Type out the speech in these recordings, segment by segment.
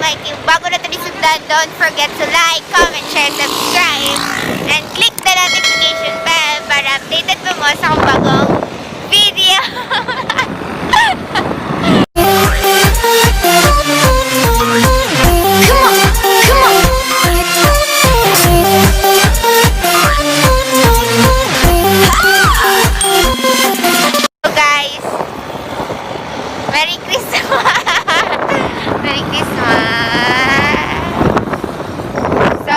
Kay bago na ito sundan, don't forget to like, comment, share, subscribe, and click the notification bell para updated po mo sa akong bagong video. Come on, come on. So guys, Merry Christmas! Merry Christmas! So,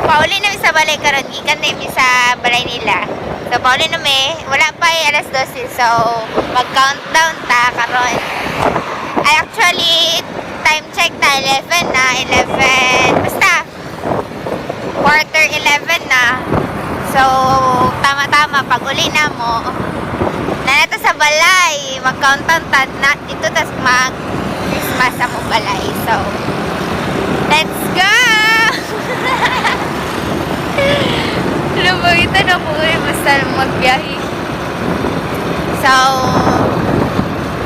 pauli na mi sa balay karon, gikan na mi sa balay nila. So, pauli na mi, wala pa eh, alas 12. So, mag-countdown ta karon. Ay, actually, time check na 11 na, 11. Basta, 10:45 na. So, tama-tama, pag uli na mo, na sa balay, mag-countdown ta na dito tas mag Christmas sa mong balay. So, let's go! Lumagitan ako eh, basta magbiyahe. So,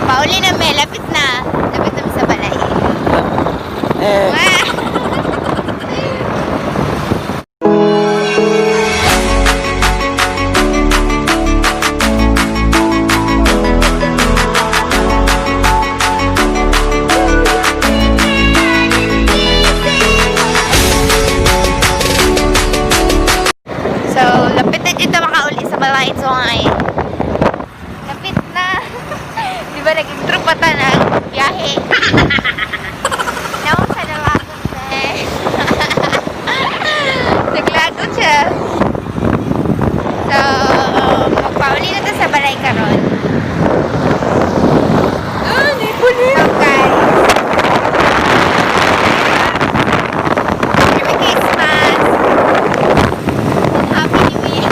pauli na may, lapit na. Lapit na sa balay. Wow! So, lapit na dito makauli sa balay. So, nga eh. Lapit na. Di ba nag-intro pa ta na biyahe? Naong sa nalagot eh. Naglagot siya. So, magpauli na to sa balay karon. Ah, So, guys. Merry Christmas! Happy New Year!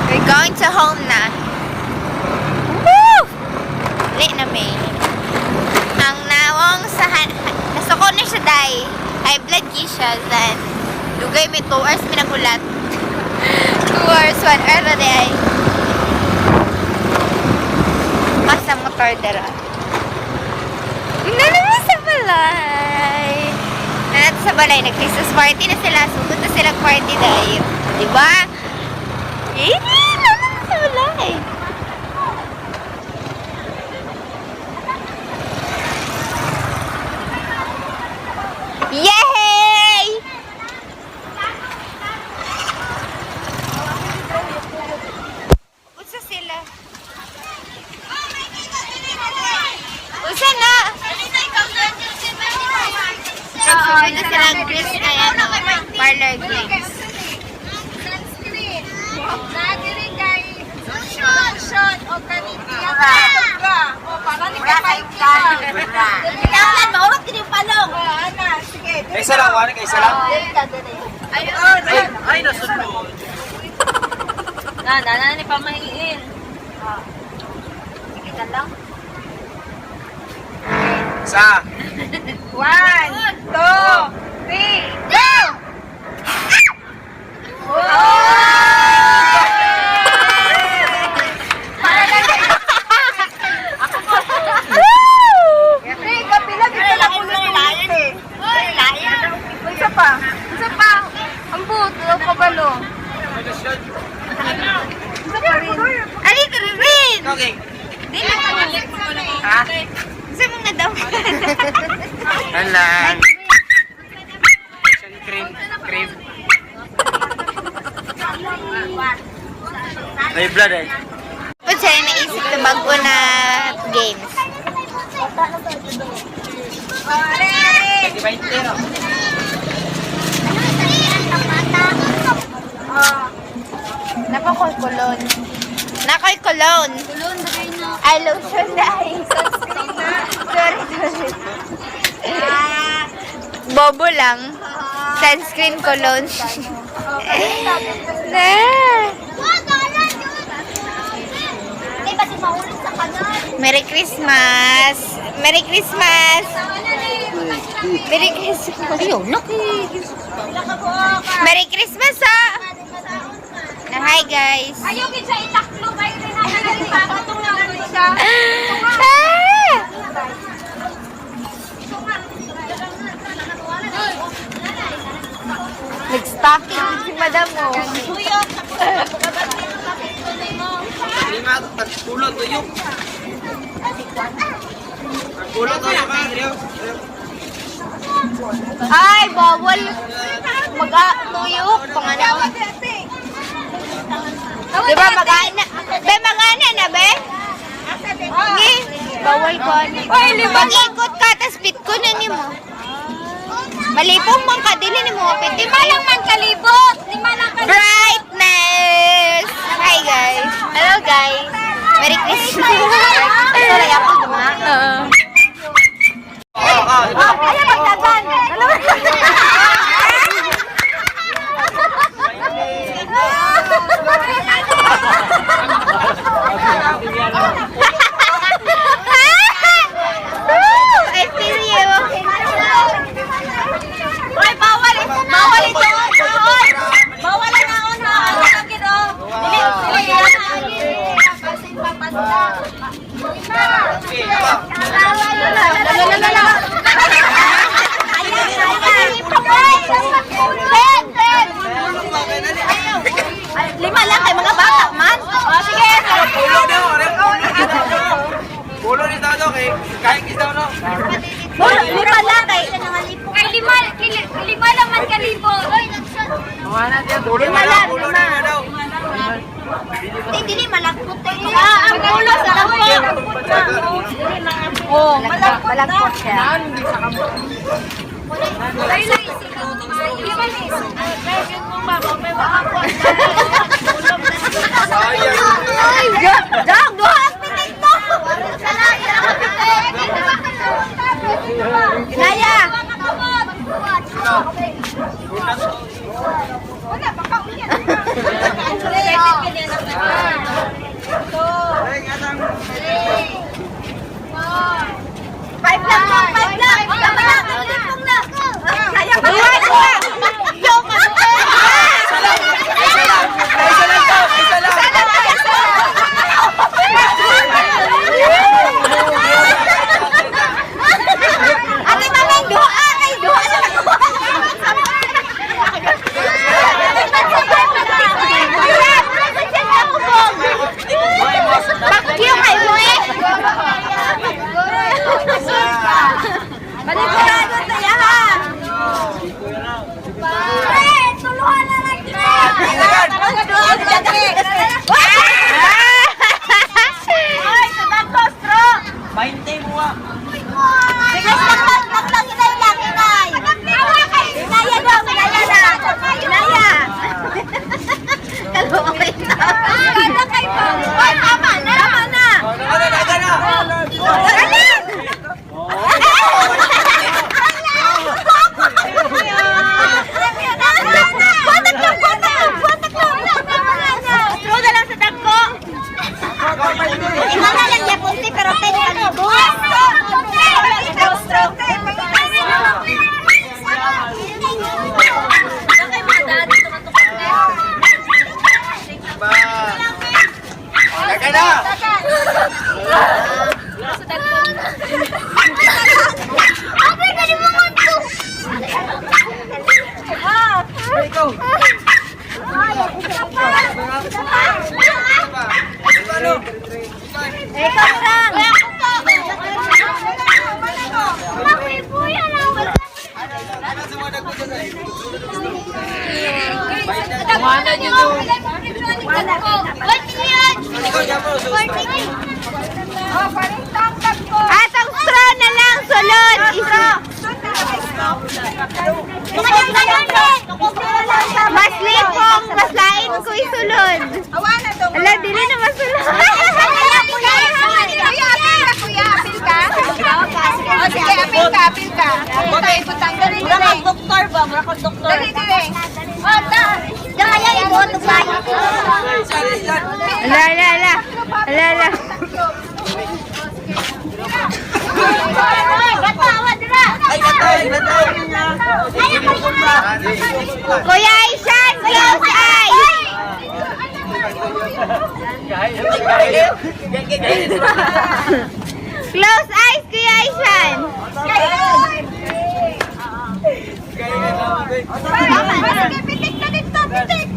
We're going to home na. Woo! Uli na may. Ang nawong sa nasuko na siya day. High blood gi siya then dugay may 2 hours pinagulat. 2 hours, 1 hour na day. Basta motor dara. Nanaman sa balay. Nanat sa balay, nag-Christmas party na sila. Sugod na silang party dahil. Diba? Eh, naman sa balay. Yay! Usa sila. Usa na. Nagsugod na sila ang Chris ay ano, parlor games. Sunscreen. Nagiri kay lotion o kanitiya. O para ni ka 5 kilo. Kailangan maurot din yung palong. O ana, sige. Kaysa lang, wala kaysa lang. Dili ka dili. Ay, ay, nasunod. Na, na, na, ni pamahiin. Sige ka lang. Sa. One, two, three, go! Three, kapila, dito lang ulit eh. Isa pa. Isa pa. Ang buot, daw kabalo. Isa pa rin. Ali, rin! Okay. Dili ka Ha? Gusto mong nadaw. Alan. Cream. Cream. May blood eh. Ba't siya naisip na bago na games? Napakoy kulon. Nakoy kulon. Kulon, ay, lotion na ay. Sunscreen na. Bobo lang. Sunscreen cologne. Na. Merry Christmas! Merry Christmas! Merry Christmas! Ayaw, laki! Merry Christmas, ah! Hi, guys! Ayaw gid siya itaklo kay rin na patong lang gid siya. Ah! Nag-stocking si madam oh. Lima, tagpulo, tuyok. Tagpulo, tuyok ka, Rio. Ay, bawal mag-tuyok. Panganaw. Di ba mag-ana? Be, mag-ana na, be? Ngi, bawal ko. Mag-ikot ka, tas bit ko na nimo. Malipong man ka, dili nimo mapit. Lima lang man kalibot. Lima lang kalibot. Brightness! Hi, guys. Hello, guys. Merry Christmas. Sorry, ako duma. Oo, oo, diba? Ay, pagdagan. I feel you. Ay, bawal. Bawal ito. Bawal. Bawal ang naon ha. Ano ka gid oh. Dili, dili. Okay, aba. La la la la. Lima lang kay mga bata man. Oh, sige. Pulo daw, Rio. Pulo daw. Pulo ni daw, kay kahit isa no. Lima lang kay. Kay lima, lima lang man kalibot. Pulo na daw, pulo na daw. Dili malagpot tayo. Ah, ang ulo sa lagpot. Oh, malagpot na. Siya. Sayang. Dog, duha ang pitik to. Inaya. Five lang to, five lang. Tama lang, lipong na. Kaya pa. Duha, duha. Isa lang, isa lang to, isa lang. Ate Mameng, duha kay duha na nakuha. Pakyo kay mo eh. Manigurado tayo ha. Pre, tulungan na lang kita. Ay, sa dagos, bro. 20 mo ah. Sige, lang, lang, lang, inay lang, inay. Inaya daw, inaya na. Inaya. Kaluoy na. Kada kay Ay, tama na. Tama na. Naga na, naga na. Alin! Batak lang, batak lang, batak lang. Throw na lang sa dagko. Ikaw na lang yapon pero 10 kalibo. Ba. Naga na. Ikaw. Ano? Ikaw lang. Ano sa mga nagpunta sa'yo? Ikaw, Jabo, so- At ang straw na lang, sulod. Mas lipong, mas lain ko isulod. Ala, dili na masulod. Kuya, apil ka, kuya, apil ka. O, sige, apil ka, apil ka. Butang, butang, dali, dali. Ala, ala, ala. Ala, ala. Ay, natay, natay. Kuya Aishan, close eyes. Close eyes, Kuya Aishan. Pitik na dito, pitik!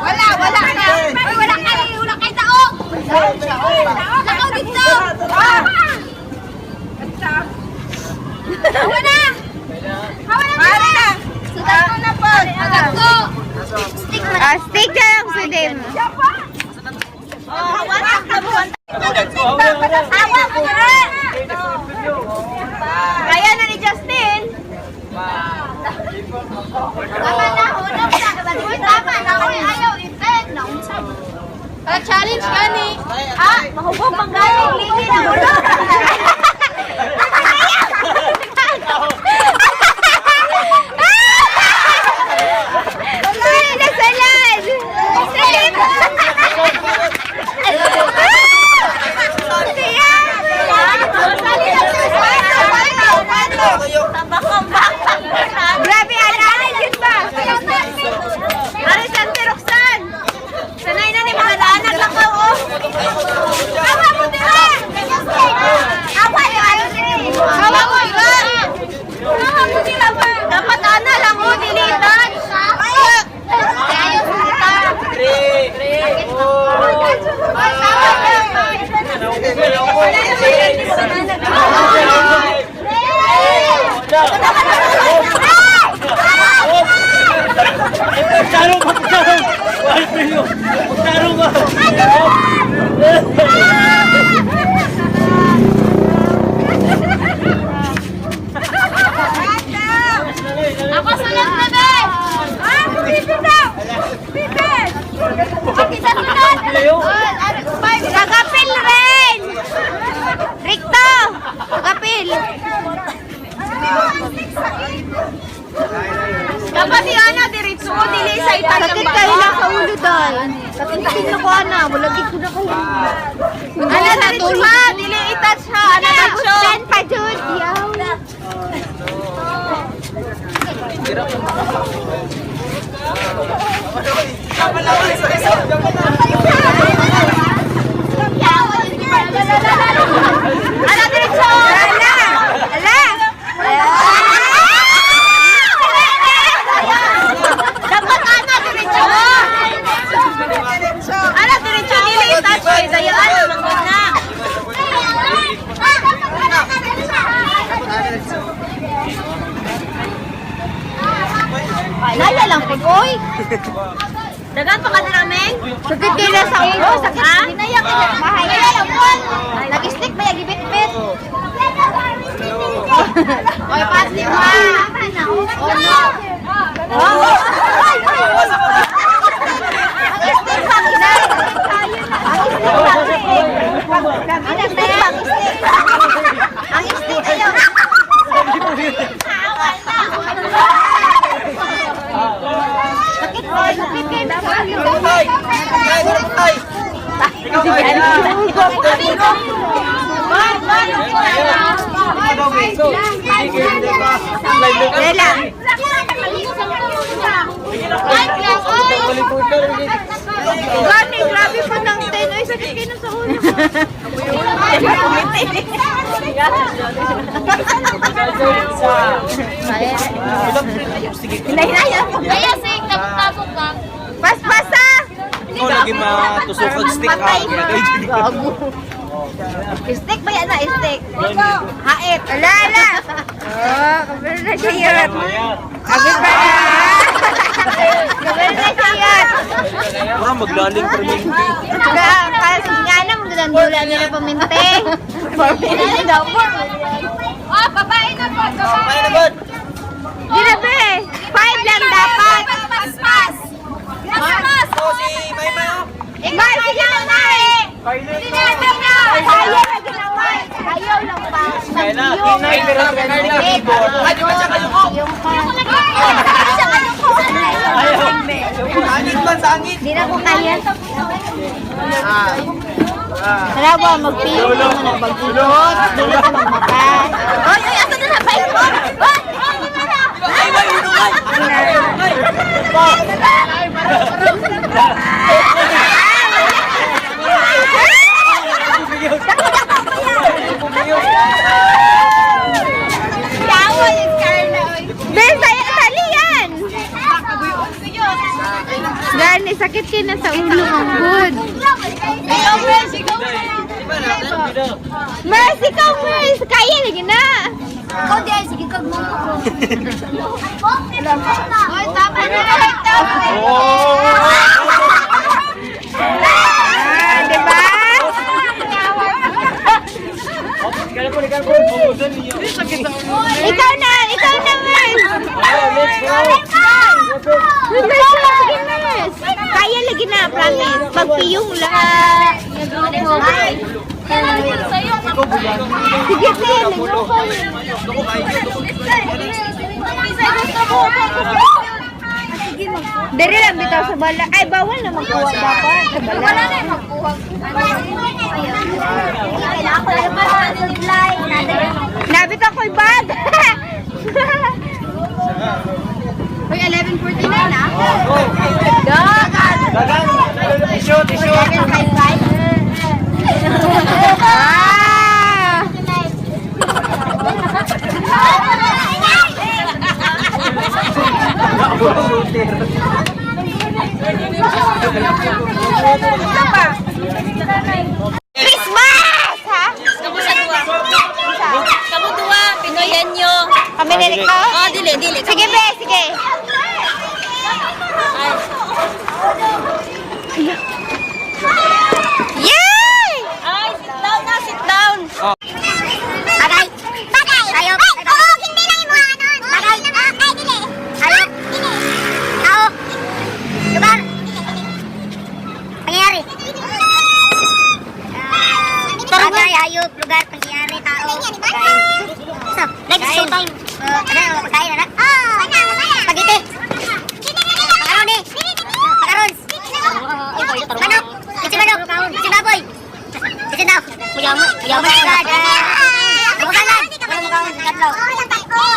Wala, wala na. Uy, wala kay daog. Lakaw dito. Hawa na. Hawa na dito. Sudan ko na po. Pagako. Ah, stick na lang sudin. Hawa mo na. Kaya na ni Justin. Tama na, hulog na. Uy, tama na. Uy, ayaw, intend. Challenge ka ni. Ah, mahubog pang galing. Lili na hulog. Ay, nasalad! Salit! Grabe, ala-ala yun ba? Aris ang Roxanne! Sanay na ni mga laanan lang ka, oh! Awa mo dira! Awa yo Hawa mo dira! Awa mo dira ba? Dapat ana lang, oh, dilitan! 3, Magsaro ba? Magsaro! Wala premyo! Magsaro ba? Ako sulat na be! Ah, bibi daw! Bibi! Okay, sa sulat! Tagapil rin! Rikto! Tagapil! Dapat si Ana diretso dili sa itag Sakit kayo lang sa ulo, day. Sakit kayo ko, ana. Wala gid ko na kayo. Ana diretso ha, dili i-touch ha, ana diretso. Ten pa, Jud. Yaw. Ana diretso. Ala! Ala! Dapat ana diretso. Ana diretso dili i-touch kay dayaan manggod na. Naya lang po, oy. Dagan pa ka na Meng? Sakit kayo lang sa ulo. Sakit. Hinaya ka na. Mahaya lang po. Nag-stick ba yung gibit-bit? Oy, pati ma. Oh, no. Ay, ay. Ang stick pa, inay. Ang stick pa, ang stick. Ang stick ayaw. Sakit po, sakit kayo sa ulo. Tay! Tay! Tay! Ikaw ay! Lela. Gani, grabe po ng 10. Ay, sakit kayo na sa ulo. Kaya sig tagtagok ka. Paspasa! Ikaw lagi matusok ang stick ah. Gago. Stick ba yan na? Stick. Hait. Ala, ala. Oh, kabalo na siya yun. Kabalo na. Kabalo na siya yun. Mura maglaling permente. Kasi nga na, magdadandula nila paminte. Paminte daw po. Ah, babae na po, babae. Ay na ba? Di na be. 5 lang dapat. Paspas. Paspas. Oh, si Maymay oh. Ikaw, sige na na eh. Hindi na, Kaya na ginawa. Ayaw lang pa. Kaya na. Ay, di ba siya kayo ko? Angit man sa angit. Di na ko kaya. Tara ba, magpili mo na pag-ilot. Dili ka magmata. Oy, oy, asa na na? Ay, oy, oy, Ay, ay, hunungay! Ay! Tawa yung Carla. Ben, saya, tali yan! Gani, sakit kayo na sa ulo ang good. Ikaw, Mers, ikaw. Mers, ikaw, Mers! Kaya lagi na! Ikaw di ay, sige kag mo. Oy, tama na. Tama. Ah, di ba? Ikaw na, Mers! Let's go. Mers, sige, Mers! Kaya lagi na, promise. Magpiyong lang. Sige, sige, nagluko. Dere lang bitaw sa bala. Ay, bawal na magkuha dapat sa bala. Nabit ako'y bag. Uy, 11:49 ah. Dagan. Tissue, tissue. Ah! Christmas! Ha? Kamu sa duwa. Kamu duwa, Pinoyenyo. Kami na ikaw? Oh, dili, dili. Sige, be, sige. Yay! Ay, sit down na, sit down. Bagay. Bagay. Ayop. Ay, oo, hindi lang yung mga ano. Bagay. Ay, dili. Ayop. Dili. Tao. Lugar. Pangyayari. Bagay, hayop, lugar, pangyayari, tao. Kain. So, next showtime. Ano, kain, ano? Spaghetti. Macaroni. Macarons. Manok. Litsi manok. Litsi baboy. Litsi daw. Muyama. Muyama. Bukalan.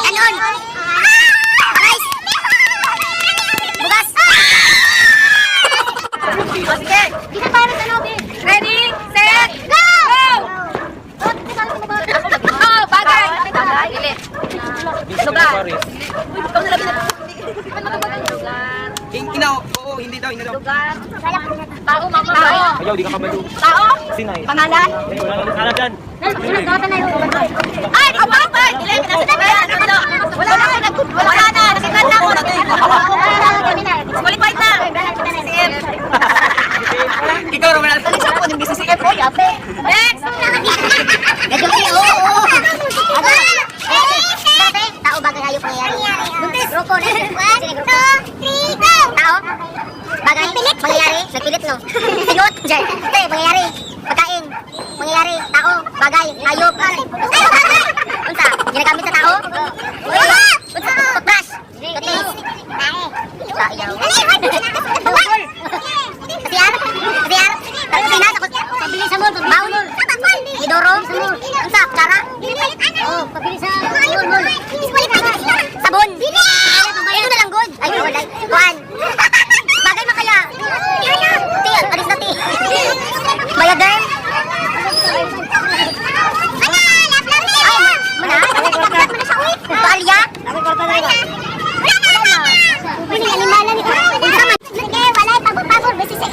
Kanon. Rice. Bugas. Ready, set, go! Oh, bagay. Dili. Lugar. Ikaw na labi na. Ina, oo, hindi daw, hindi daw. Tao, mama. Tao. Ayaw, di ka kabalo. Tao. Sinay. Pangalan. Aladan. Ay, abang! Dili, wala na. Wala na. Nasikat na ako. Qualified na. CF. Ikaw, Roman. Next! Tao, bagay, hayop, pangyayari. Buntis. Grupo. 1, 2, 3, go! Tao. Bagay. Pangyayari. Nagpilit, no? Sigot. Te, pangyayari. Pagkain. Pangyayari. Tao. Bagay. Hayop. Unsa? Ginagamit sa tao? Unsa? Toothbrush. Toothpaste. Sa iyaw. CR? CR? Pinas? Pabili sa mall. Baon. Idoro. Unsa? Kutsara? Oh, pabili sa mall. Mall. Sabon. Ito na lang good. Ay, wala. Kuan. Bagay makaya. Ti, alis na ti. Bayaderm. Ay, mana? Tuwalya? Wala na. Pili animal ni. Unsa man? Sige, walay pabor-pabor besi sa.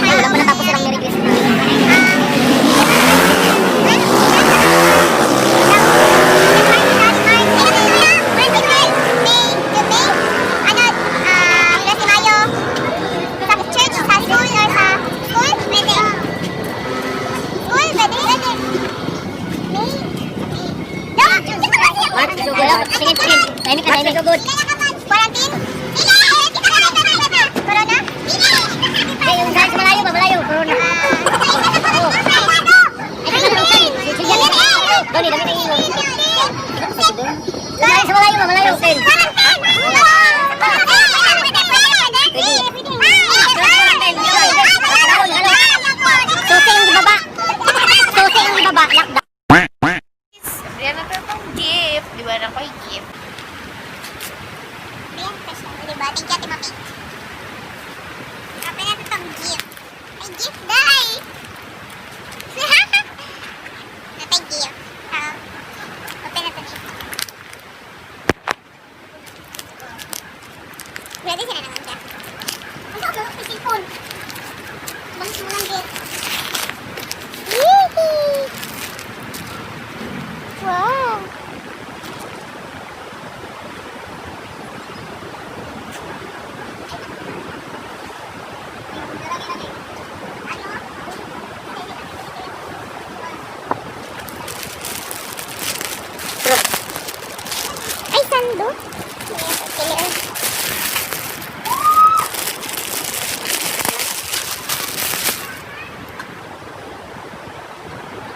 Wala pa natapos silang Merry Christmas. Church, sa school, or sa school, pwede. School, pwede, pwede. Quarantine? Corona?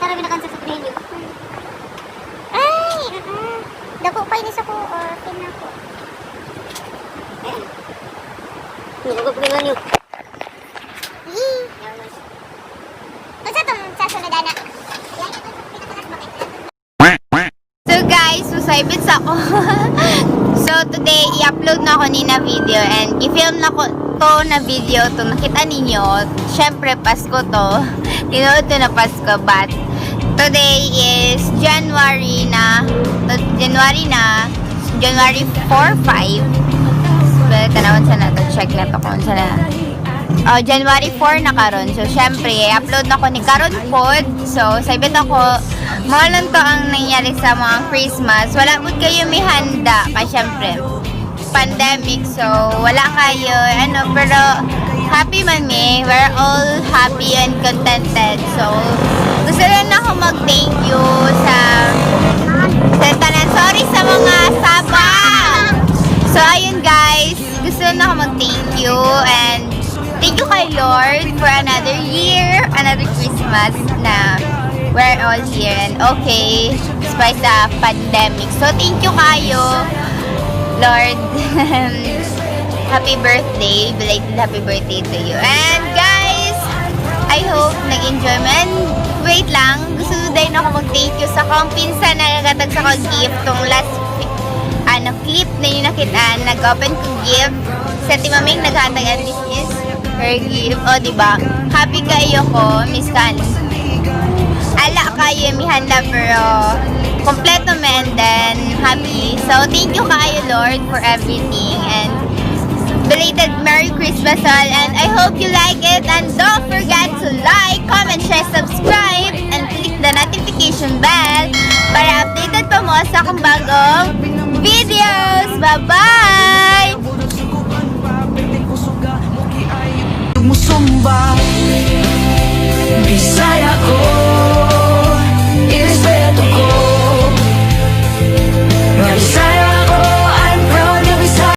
Sarami na cancer sa Pinoy. Ay, Dako pa ini sa ko or pin ako. Nugo ko niyo. Yee. Unsa tong sa sunod ana? So guys, susaybit sa ako. So today, i-upload na ako ni na video and i-film na ko to na video to nakita ninyo. Syempre, Pasko to. Tinuod to na Pasko, but today is January na. January na. January 4, 5. But tanawan sa na to. Check na to kung sa na. Oh, January 4 na karon. So, syempre, upload na ko ni karon pod. So, saybit ako, mao lang to ang nangyari sa mga Christmas. Wala pud kayo may handa. Kaya syempre, pandemic. So, wala kayo. Ano, pero happy man mi. We're all happy and contented. So, gusto lang ako mag-thank you sa tanan. Sorry sa mga saba. So, ayun guys. Gusto na ako mag-thank you and thank you kay Lord for another year, another Christmas na we're all here and okay despite the pandemic. So, thank you kayo, Lord. Happy birthday. Belated happy birthday to you. And guys, I hope nag-enjoy mo. And wait lang, gusto ko din ako mag-thank you sa akong pinsan na nagatag sa akong gift tong last ano, clip na yung nakitaan, nag-open ko gift sa timaming naghatag and this is her gift. O, di ba? Happy kayo ko, Miss Kan. Ala kayo, mihanda pero kompleto man then happy. So, thank you kayo, Lord, for everything and belated Merry Christmas all and I hope you like it and don't forget to like, comment, share, subscribe and click the notification bell para updated pa mo sa akong bagong videos. Bye-bye! Musumba. Bisaya ko.